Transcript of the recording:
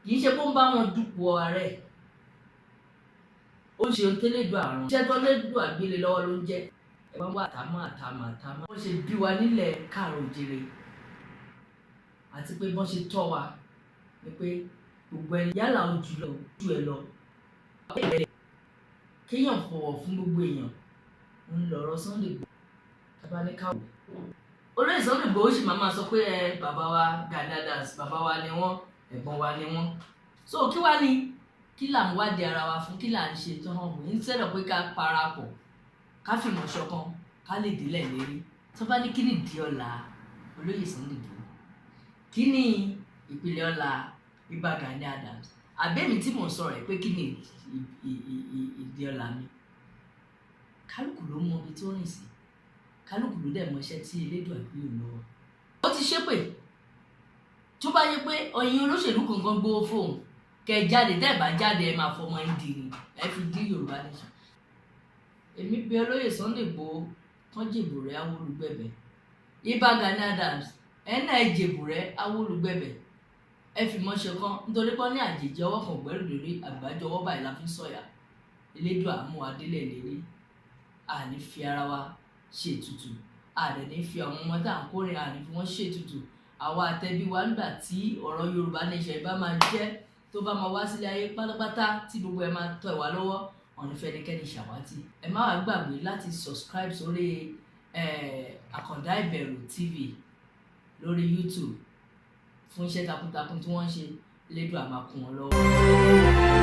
Kì í ṣe pé ó ń bá wọn dupò ààrẹ, ó ń ṣe ohun tẹ́lẹ̀dùn àrùn, iṣẹ́ tó lẹ́dùn àgbélé lọ́wọ́ ló ń jẹ́. Ẹ wá wá àtàmọ́ àtàmọ́ àtàmọ́. Wọ́n ṣe bí wa nílẹ̀ káàrọ̀ òjìrè àti pé bọ́n ṣe tọ́ wa ni pé gbogbo ẹni yálà ojú lọ ojú ẹ lọ, kéèyàn fọwọ́ fún gbogbo èèyàn ń lọ̀rọ̀ Sunday Igboho. Tabaníkàwò olóyè Sunday Igboho sì máa sọ pé ẹ bàbá wa Gani Adams, bàbá wa ni wọ́n, ẹ̀gbọ́n wa ni wọ́n. So kí wá ní kí là ń wádìí ara wa fún? Kí là ń ṣe tó hàn wọ́n instead of pé ká parapọ̀, ká fìmọ̀ ṣọ̀kan, ká lè délẹ̀ lérí? Tó bá ní kí ni ìdí ọ̀la olóyè Sunday Igboho, kí ni ìpìlẹ̀ ọ̀la Ìbà Gani Adams, àbẹ́mi tí mò ń sọ̀rọ̀ ẹ̀ pé kí ni ìdí ọ̀la mi, kálukú ló mọ ibi tó rìn sí, kálukú ló dẹ̀ mọ iṣẹ́ tí Elédùà gbé òun lọ́wọ́. Ó ti ṣépè tó bá yẹ pé ọyìn olóṣèlú kankan gbówó fóun kẹ jáde, tẹ́ ẹ bá jáde, ẹ máa fọmọ ẹ dì ní ẹ fi dí Yorùbá Nation. Èmi bí olóyè Sunday Igboho tán jèbù rẹ awólùgbẹ̀bẹ̀, Ìbà Gani Adams ẹ náà ẹ jèbù rẹ awólùgbẹ̀bẹ̀, ẹ fi mọ́ ṣe kan, nítorí pé ní àjèjì ọwọ́ kan gbẹ́rù lórí, àgbájọ ọwọ́ báyìí la fi ń sọ̀yà. Elédùà mú wa délẹ̀ lérí, àní fi ara wa ṣe ètùtù, àdẹ̀ ní fi àwọn ọmọ tá à ń kórè, àní fi wọ́n ṣe ètùtù. Àwa àtẹbí wa, nígbà tí ọ̀rọ̀ Yorùbá Nation bá máa jẹ́, tó bá máa wá sílé ayé pátápátá, tí gbogbo ẹ máa tọ́ ẹ wá lọ́wọ́, ọ̀nà fẹ́nikẹ́ni ṣàwátì. Ẹ má wàá gbàgbé láti subscribe sórí Àkàndá Ìbẹ̀rù TV lórí YouTube fún iṣẹ́ takuntakun tí wọ́n ń ṣe. Lédùn àmàkùn wọn lọ́wọ́.